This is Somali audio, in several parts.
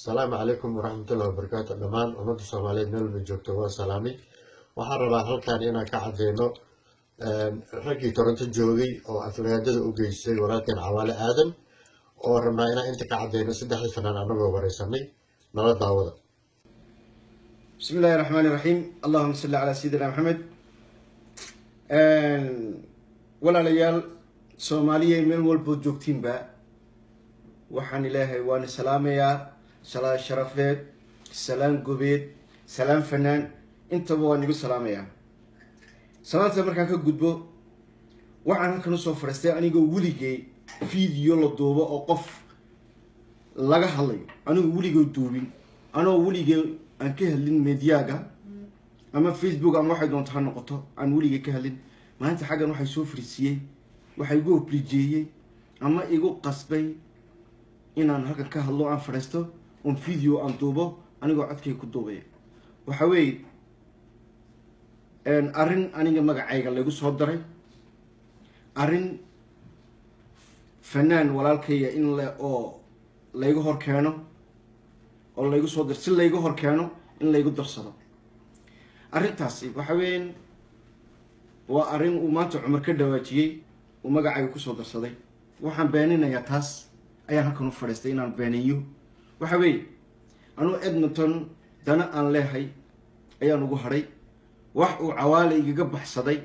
Asalaamu calaykum waraxmatullahi wabarakaatu. Dhammaan ummadda Soomaaliyeed meel walba joogto waa salaamay. Waxaan rabaa halkan inaan ka cadeyno raggii Toronto joogay oo aflagaadada u geystay walaalkeen Cawaale Aadan, oo rabnaa inaan inta ka cadeyno saddexdii fanaan anagoo wareysanay. Nala daawada. بسم الله الرحمن الرحيم، اللهم صل على سيدنا محمد. Walaalayaal Soomaaliya, meel walbood joogtiinba, waxaan ilaahay waana salaamayaa. Salaan sharafeed, salaan gobeed, salaan fanaan, intaba waan igu salaamayaa. Salaanta markaan ka gudbo, waxaan halkan usoo fadhiistay anigoo weligay video la duubo oo qof laga hadlayo anigoo weligay duubin, anoo weligay aan ka hadlin mediaga ama Facebook ama waxay doonto ha noqoto, aan weligay ka hadlin. Maalinta xaggan waxay soo fariisiyey, waxay igu oblijeeyey ama igu qasbay inaan halkan ka hadlo, aan fadhiisto oon video aan duubo anigoo codkayga ku duubaya, waxa weeye arrin aniga magacayga laygu soo daray, arrin fanaan walaalkayga in l oo layga hor keeno oo laygu soo dir, si layga hor keeno in laygu darsado. Arrintaasi waxa weyan waa arrin uu maanta Cumar ka dhawaajiyey, uu magacayga kusoo darsaday. Waxaan beeninayaa, taas ayaan halkan u fadhiistay inaan beeniyo. Waxa weeye, anuu Edmonton dana aan leehay ayaan ugu hadhay. Wax uu Cawaale igaga baxsaday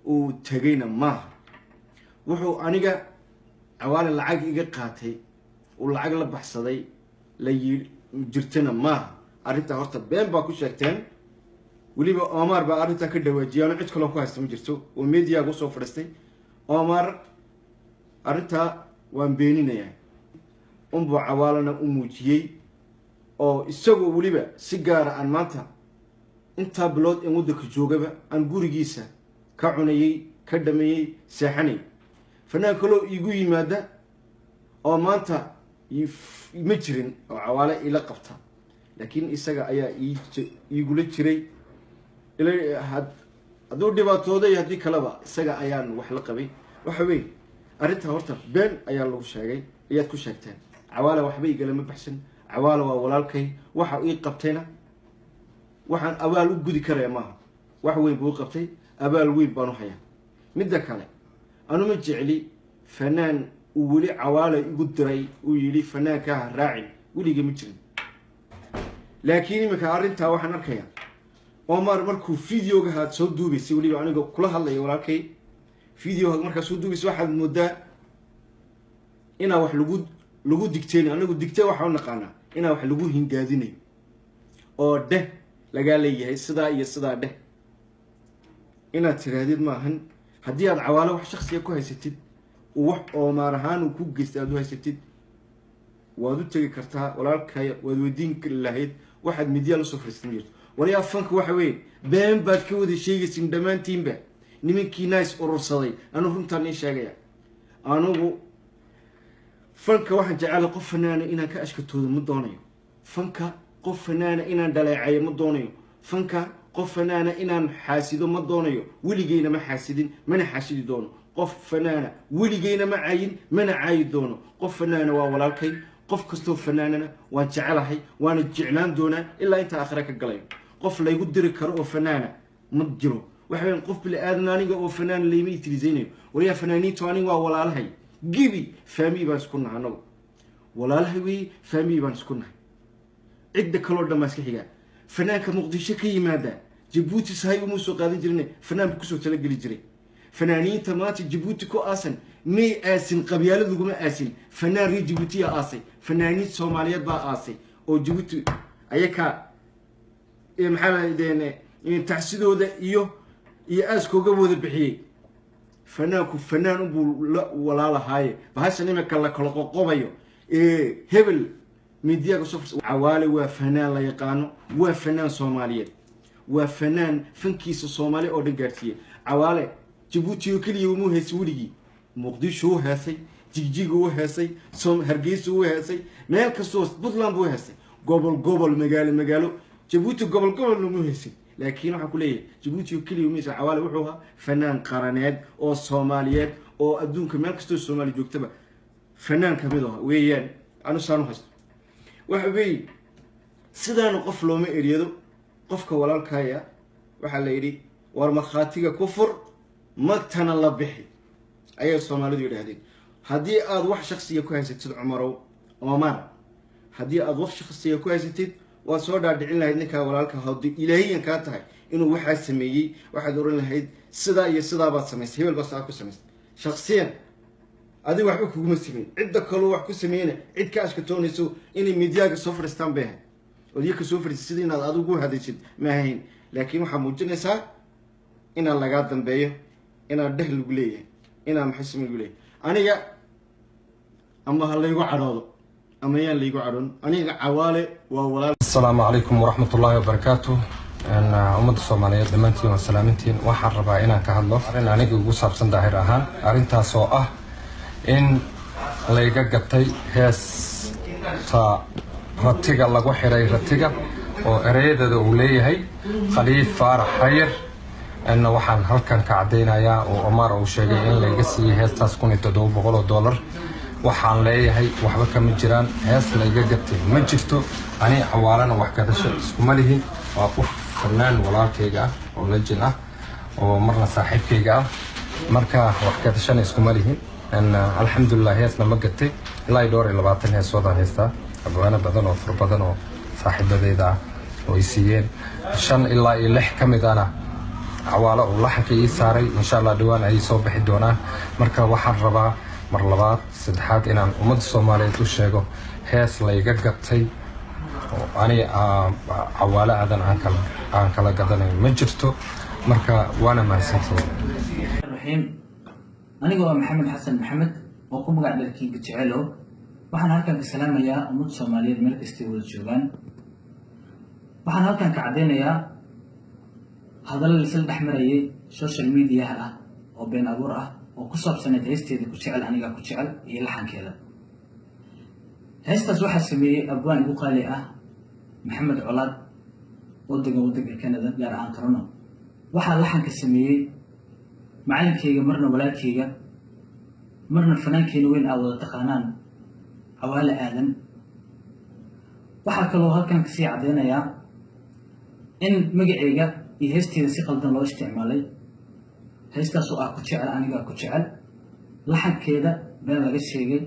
uu tegayna maaha. Wuxuu aniga Cawaale lacag iga qaatay, uu lacag la baxsaday la yi jirtana maaha. Arrintaa horta been baa ku sheegteen. Weliba Omar baa arrintaa ka dhawaajiyay, anu cid kaloo ku haysta ma jirto oo mediaga usoo fadhiistay. Omar, arrintaa waan beeninayaa. Unbuu Cawaalana u muujiyey oo isagoo weliba si gaara aan maanta intaa bilood in waddanka joogaba aan gurigiisa ka cunayey, ka dhameeyey, seexanayay. Fanaan kaloo iigu yimaada oo maanta ma jirin oo Cawaale ila qabta, laakiin isaga ayaa iigula jiray. Hadduu dhibaatooday, haddii kaleba, isaga ayaan wax la qabay. Waxa wey, arrintaa horta been ayaa lagu sheegay, ayaad ku sheegteen. Cawaale waxba igalama baxsan. Cawaale waa walaalkay. Waxa ii qabtayna waxaan abaal u gudi karaya maaha. Wax weyn buu qabtay, abaal weyn baan u hayaa. Midda kale, anuma jecli fanaan uu weli Cawaale igu diray, uu yidhi fanaankaa ha raacin, weliga ma jirin. Laakiin iminka arrintaa waxaan arkayaa, Omar, markuu videoga aad soo duubaysay, weliba anigoo kula hadlaya walaalkay, videoga markaad soo duubaysay waxaad moodaa inaa wax lagu digteynayo. Anigu digte waxaa u naqaanaa inaa wax lagu hingaadinayo oo dheh lagaa leeyahay, sidaa iyo sidaa dheh inaad tiraahdid maahan. Haddii aad Cawaalo wax shaksiya ku haysatid, uu wax Oomaar ahaan uu ku geystay aad u haysatid, waad u tegi kartaa walaalkay, waad weydiin lahayd. Waxaad midyaa lasoo fariistan jirto. Waryaa, fanka waxa weeye been baad ka wada sheegaysin dhammaantiinba, nimankii nice urursaday. Anuu runtaan nii sheegaya, anugu fanka waxaan jecelahay qof fanaana inaan ka ashkatoodo ma doonayo. Fanka qof fanaana inaan dhaleecayo ma doonayo. Fanka qof fanaana inaan xaasido ma doonayo. Weligeyna ma xaasidin, mana xaasidi doono. Qof fanaana weligeyna ma caayin, mana caayi doono. Qof fanaana waa walaalkay. Qof kastoo fanaanana waan jecelahay, waana jeclaan doonaa ilaa inta aakhira ka galayo. Qof laygu diri karo oo fanaana ma jiro. Waxa weyan qof bili aadan aniga oo fanaan layma utilisaynayo. Waryaa, fanaaniintu aniga waa walaalahay. Gibi family baan isku nahay anagu, walaalahay weeye, family baan isku nahay. Cidda kaloo dhan baa iska xigaa. Fanaanka Muqdisho ka yimaada Jabuuti sahay umuu soo qaadan jirine, fanaan buu kusoo talageli jiray. Fanaaniinta maanta Jabuuti ku aasan may aasin qabyaalad, laguma aasin. Fanaan reer Jabuutiya aasay, fanaaniin Soomaaliyeed baa aasay oo Jabuuti ayakaa maxaa lahadeen tacsidooda iyo aaskooga wada bixiyey. Fanaanku fanaan unbuu la walaalahaaye. Bahashan imika la kala qoqobayo, hebel midiyaga soo, Cawaale waa fanaan la yaqaano, waa fanaan Soomaaliyeed, waa fanaan fankiisa Soomaali oo dhan gaadhsiiyey. Cawaale Jabuuti oo keliya umuu heesay weligii. Muqdisho u heesay, Jigjiga u heesay, Hargeysa u heesay, meel kastoo Puntland buu heesay, gobol gobol, magaalo magaalo. Jabuuti gobol gobol umu heesay, laakiin waxaan ku leeyahay Jabuuti oo keliya uma heesay. Cawaale wuxuu ahaa fanaan qaraneed oo Soomaaliyeed oo adduunka meel kastoo Soomaali joogtaba fanaan kamid ah weeyaan. Anu saan u haysto. Waxa weeye, sidaana qof looma eriyado. Qofka walaalkaya waxaa la yidhi, "War markhaatiga ku fur, magtana la bixi," ayay Soomaalidu yidhaahdeen. Haddii aada wax shaksiga ku haysatid, Cumarow Omar, haddii aada wax shaksiga ku haysatid, waad soo dhaadhicin lahayd ninkaa walaalka. Haddii ilaahiyan kaa tahay inuu waxaa sameeyey, waxaad oran lahayd, "Sidaa iyo sidaa baad samaysay, hebel baa saa ku samaysay." Shaksiyan adiga waxba kuguma sameyn. Cidda kaloo wax ku sameeyna, cid ka ashkatoonayso inay midyaaga soo fadhiistaan bay ahayd, ood iyaka soo fadhiisay. Sida inaad adigu hadaysid ma ahayn, laakiin waxaa muujinaysaa inaan lagaa dambeeyo, inaan dheh lagu leeyahay, inaan maxay samey lagu leeyahay. Aniga ama ha laygu cadhoodo ama yaan laygu cadhoon, aniga Cawaale waa walaal. Asalaamu calaykum waraxmatullaahi wabarakaatu. Ummadda Soomaaliyeed dhammaantiin waa salaamintiin. Waxaan rabaa inaan ka hadlo arrin aniga ugu saabsan Daahir ahaan, arrintaas oo ah in layga gatay heesta Ratiga Lagu Xiray Ratiga, oo ereyadeeda uu leeyahay Khaliif Faarax Xayir. Waxaan halkan ka caddaynayaa oo Omar uu sheegay in layga siiyey heestaas $1700. Waxaan leeyahay, waxba kama jiraan. Hees layga gatay ma jirto. Ani Cawaalana wax gadasho iskuma lihin. Waa qof fanaan walaalkayga ah oo legend ah oo marna saaxiibkayga ah, marka wax gadashana iskuma lihin. Alxamdulilah, heesna ma gatay. Ilaa iyo 22 heesoodaan haystaa, abwaano badan oo fur badan oo saaxiibadeyda ah oo ay siiyeen. Shan ilaa iyo lix ka mid ana Cawaalo uu laxanka ii saaray. Insha Allah dhawaan ayay soo bixi doonaan. Marka waxaan rabaa mar labaad, saddexaad inaan ummadda Soomaaliyeed u sheego, hees layga gatay oo ani Cawaalo Aadan aan kala gadanayo ma jirto. Marka waana mahadsantihiin. Raxiim. Aniga waa Maxamed Xasan Maxamed oo ku magac dheer Kiinka Jecelow. Waxaan halkan ka salaamayaa ummadda Soomaaliyeed meel kastay wada joogaan. Waxaan halkan ka caddeynayaa hadallo laisla dhex marayay social mediaha ah oo been abuur ah oo ku saabsaneed heesteeda Ku Jecel Anigaa Ku Jecel iyo laxankeeda. Heestaas waxaa sameeyey abwaan igu qaali ah, Maxamed Colaad, oo degan waddanka Canada, gaar ahaan Toronto. Waxaa laxanka sameeyey macalinkeyga, marna walaalkeyga, marna fanaankeena weyn aa wada taqaanaan, Cawaale Aadan. Waxaa kaloo halkan kasii caddeynayaa in magaceyga iyo heesteeda si qaldan loo isticmaalay. Heestaas oo ah Ku Jecel Anigaa Ku Jecel, laxankeeda been laga sheegay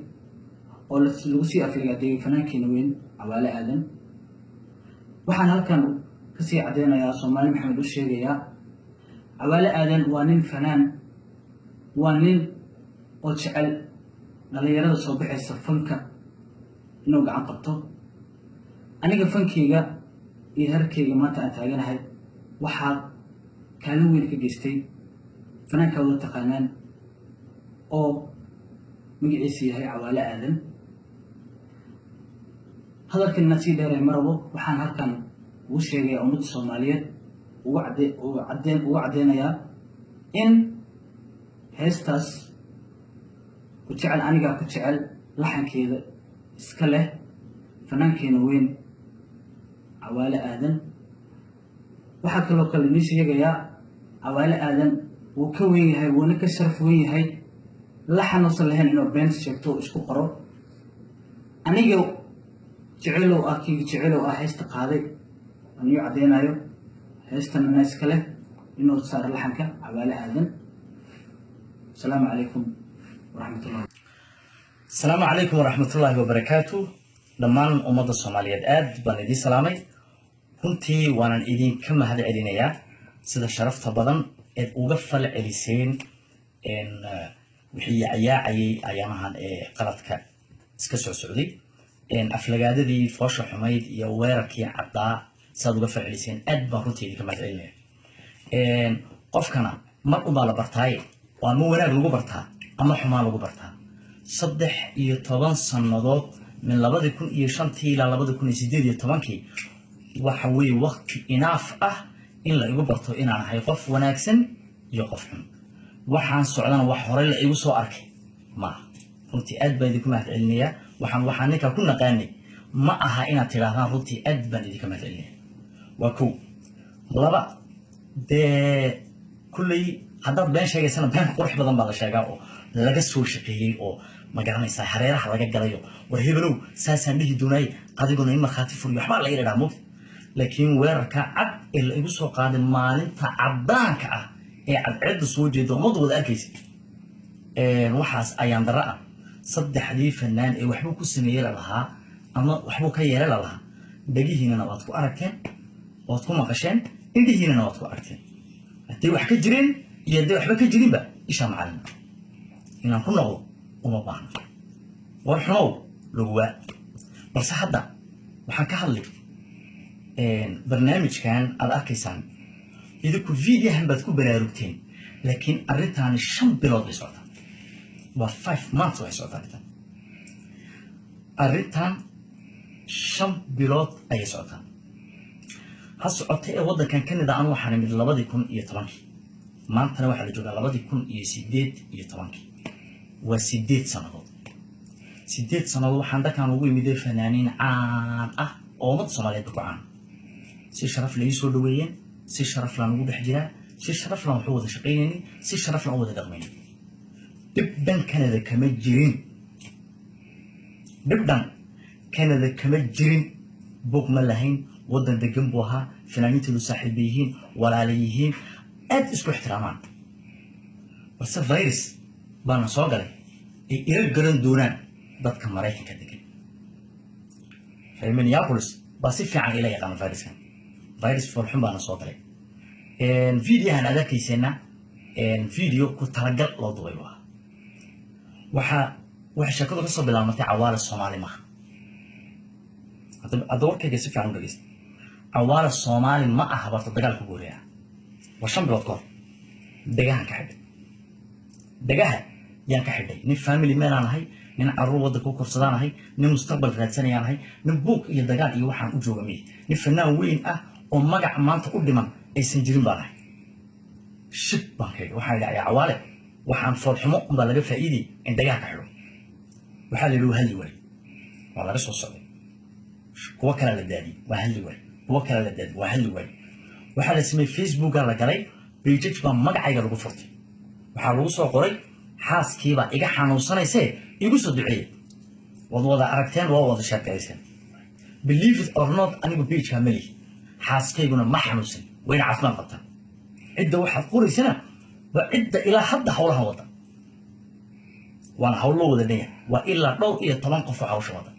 oo lagu sii afligaadeeyay fanaankeena weyn Cawaale Aadan. Waxaan halkan kasii caddeynayaa, Soomaali Maxamed u sheegayaa, Cawaale Aadan waa nin fanaan, waa nin oo jecel dhalinyarada soo baxaysa fanka inuu gacan qabto. Aniga fankeyga iyo herkeyga maanta aan taaganahay waxaa kaalin weyn ka geystay fanaankaa wada taqaanaan oo magaciisu yahay Cawaale Aadan. Hadalkan inaan sii dheeray ma rabo. Waxaan halkan ugu sheegayaa ummadda Soomaaliyeed, uga cadde uga caddeen uga caddeynayaa in heestaas Ku Jecel Anigaa Ku Jecel laxankeeda iska leh fanaankeena weyn Cawaale Aadan. Waxaa kaloo kale inii sheegayaa, Cawaale Aadan wuu ka weyn yahay, wuuna ka sharaf weyn yahay laxan uusan lahayn inuu been sheegto oo isku qoro. Aniga Jecelow ah, Kiiga Jecelow ah, heesta qaaday, aan ii caddeynayo heestan anaa iska leh, inuu saaro laxanka Cawaale Aadan. Asalaamu calaykum waraxmatullah. Asalaamu calaykum waraxmatullaahi wabarakaatu. Dhammaan ummadda Soomaaliyeed aad baan idiin salaamay. Runtii waanan idinka mahad celinayaa sida sharafta badan eed uga fal celiseen wixii yaacyaacayay ayaamahan ee qaladka iska soo socday, aflagaadadii foosha xumayd iyo weerarkii caddaa. Sidaad uga fal celiseen aad baan runtii idinka mahad celinaya. Qofkana mar unbaa la bartaaye, oo ama wanaag lagu bartaa ama xumaan lagu bartaa. 13 sannadood, min 2005-tii ilaa 2018-kii, waxa weeye waqti inaaf ah in la igu barto inaan ahay qof wanaagsan iyo qof xun. Waxaan socdana wax horey la igu soo arkay maaha. Runtii aad baan idinku mahad celinayaa. Waxaan ninkaa ku naqaanay ma aha inaad tidhaahdaan. Runtii aad baan idinka mahad celinaya. Waa kow. Laba, dee kulley haddaad been sheegaysana been qurux badan baa la sheegaa oo Laga soo shaqeeyey oo ma garanaysaa hareeraha laga galayo. War hebelow, saasaan dhihi doonaay, adiguna in markhaati furiyo waxbaa la idhaa moogta. Laakiin weerarka cad ee la igu soo qaaday maalinta caddaanka ah ee cadceedda soo jeeda, ummaddu wada arkaysa, waxaas ayaan darro ah. Saddexdii fanaan ee waxbuu ku sameeyey lalahaa ama waxbuu ka yeelay lalahaa, dhegihiinana waad ku aragteen, waad ku maqasheen, indhihiinana waad ku aragteen. Hadday wax ka jireen iyo hadday waxba ka jirinba, isha macalin inaan ku noqdo uma baahna. War xumow laguwaa. Balse hadda waxaan ka hadlay barnaamijkan aad arkaysaan. Idinku videohan baad ku baraarugteen, laakiin arrintaani 5 bilood bay socotaa, waa 5 months waxay socotaa arrintan. Arrintan 5 bilood ayay socotaa. Ha socotay ee waddankan Canada anu waxaan imid 2010-kii, maantana waxaa la joogaa 2018-kii. Waa 8 sannadood. 8 sannadood waxaan dalkan ugu imiday fanaaniin caan ah oo ummadda Soomaaliyeed ba ku caan. Si sharaf la ii soo dhaweeyeen, si sharaf laan ugu dhex jiraa, si sharaf laan waxu wada shaqaynaynin, si sharaf laan u wada dhaqmaynin. Dhib dhan Canada kama jirin, dhib dhan Canada kama jirin. Buuq ma lahayn, waddan degan buu ahaa. Fanaaniinteedu saaxiib bay yihiin, walaala yihiin, aad isku ixtiraamaan. Balse virus baana soo galay ay ila garan doonaan dadka Maraykanka degan. Reer Minneapolis baa si fiican ila yaqaana viruskan. Virus foolxun baana soo galay. Videohan aad arkayseena video ku talagal loo duubay buu ahaa. Waxay sheekadu kasoo bilaabmatay Cawaale Soomaali maaha. Hadda warkayga si fiican u dhegeysta. Cawaale Soomaali ma aha barta dagaalka ugu horeeya. Waa 5 bilood ka hor. Dhegahan ka xidhay, dhegaha yaan ka xidhay. Nin family man aan ahay, nin caruur waddanka u korsadaan ahay, nin mustaqbal raadsanayaan ahay, nin buuq iyo dagaal iyo waxaan u jooga miyi. Nin fanaan weyn ah oo magac maanta u dhiman aysan jirin baan ahay. Shib baan ka idhi. Waxaan idhi ayaa Cawaale waxaan foolxumo unbaa laga faa'iidayay in dhegaha ka xidho. Waxaa la yidhi waa hadli waay, waa laga soo socday. Kuwo kalaa la daadiyey, waa hadli waay. Kuwo kalaa la daadiyey, waa hadli waay. Waxaa la sameeyey Facebooka la galay, pages baa magacayga lagu furtay. Waxaa lagu soo qoray xaaskiibaa iga xanuunsanaysee igu soo duceeyey. Waad wada aragteen, waa wada sheekayseen. Believe it or not, anigu pageka ma lihi, xaaskayguna ma xanuunsan, wayna caafimaad qabtaa. Cidda waxaad qoraysana waa cidda ilaa hadda howlahan wada, waana hawl loo wada dhan yahay. Waa ilaa dhowr iyo toban qof oo hawsha wada.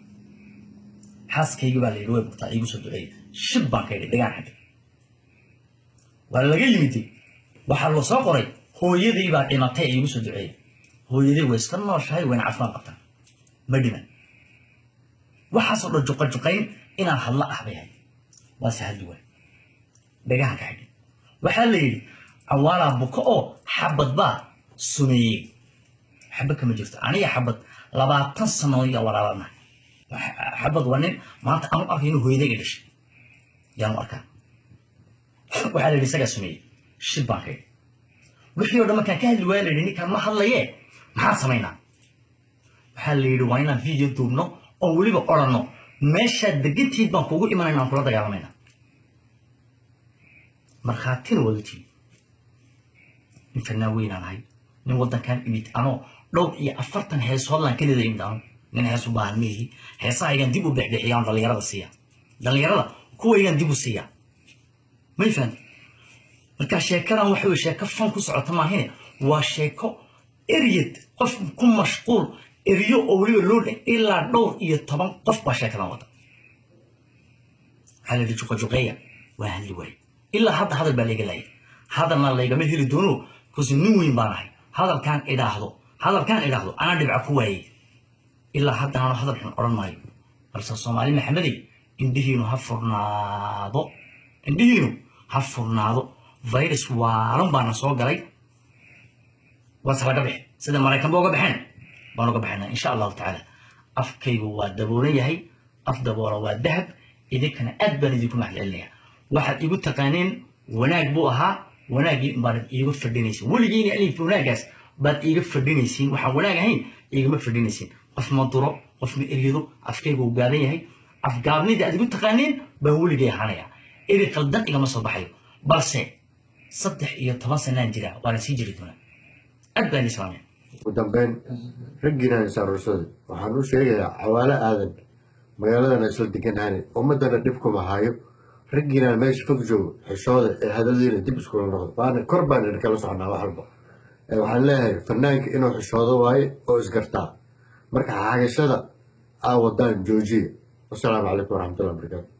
Xaaskaygi baa la yidhi way bugtaa, iigu soo duceeyey. Shib baan ka yidhi, dhagaan xidhay. Waa laga yimiday. Waxaa loo soo qoray hooyadii baa dhimatay ee iigu soo duceeyey. Hooyadii way iska nooshahay, wayna caafimaad qabtaa, ma dhiman. Waxaasoo dhan juqa-juqayn inaan hadlo ah bay ahayd, waase hadli waay, dhagahan ka xidhay. Waxaa la yidhi Cawaalaa buko oo Xabad baa sumeeyey. Xabad kama jirto. Aniga Xabad 20 sano iyo walaalanahay. Xabad waa nin maanta aanu arkay inuu hooyaday i dhashay yaanu arkaa. Waxaa la yidhi isagaa sumeeyey. Shib baan ka yidhi. Wixii oo dhan markaan ka hadli waaya, la yidhi ninkaan ma hadlaye, maxaan samaynaa? Waxaa la yidhi waa inaan video duubno oo weliba odhanno meeshaad degantiid baan kugu imanayna, aan kula dagaalamayna. Markhaatina waad u tihin. Nin fanaan weynaan ahay, nin waddankan imid anoo dhowr iyo 40 heesoodlaan Kanada imid. Ano nin hees u baahan miihi. Heesahaygaan dib u bixbixiyaan, dhallinyarada siiya, dhallinyarada kuwaygaan dib u siiya. May fahanti? Marka sheekadan waxa wey sheeko fan ku socota maahine, waa sheeko eryed qof ku mashquul eryo oo weliba loo dhan. Ilaa dhowr iyo toban qof baa sheekadan wada. Waxaa la yidhi juqa-juqeeya. Waa hadli waaye. Ilaa hadda hadal baa layga laayay, hadalna laygama heli doono because nin weyn baan ahay. Hadalkaan idhaahdo anaa dhibca ku waayey. Ilaa hadda aanu hadal xun odhan maayo. Balse Soomaali Maxamedey, indhihiinu ha furnaado, indhihiinu ha furnaado. Virus waalan baana soo galay, waase laga bixi. Sida Maraykanba uga baxeen baan uga baxaynaa, insha Allahu tacaala. Afkaygu waa daboolan yahay, af daboola waa dahab. Idinkana aad baan idinku mahad celinaya. Waxaad igu taqaaneen wanaag buu ahaa, wanaaggii baad iiga fadhinaysiin weligiina. Alif wanaaggaas baad iiga fadhinaysiin, waxaan wanaag ahayn iigama fadhinaysiin. Qof ma duro, qof ma eryado, afkaygu uu gaaban yahay. Afgaabnida aad igu taqaaneen baan weligay ahaanaya. Eri qaldan igama soo baxayo. Balse 13 sanaan jiraa, waana sii jiri doonaa. Aad baan islaamaya. Ugu dambeyn, raggiinaan is aruursaday, waxaan u sheegayaa Cawaale Aadan magaaladana isla deganahane, ummadana dhib kuma hayo. Raggiinaan meesha fog joogo, xishooda ee hadaladiina dib iskula noqdo, waana kor baan idinkala soconaa wax walba. Waxaan leeyahay fanaanka inuu xishoodo waaye oo isgartaa. Marka xagashada aa wadaan joojiya. Wasalaamu calaykum waraxmatullahi wabarakaatu.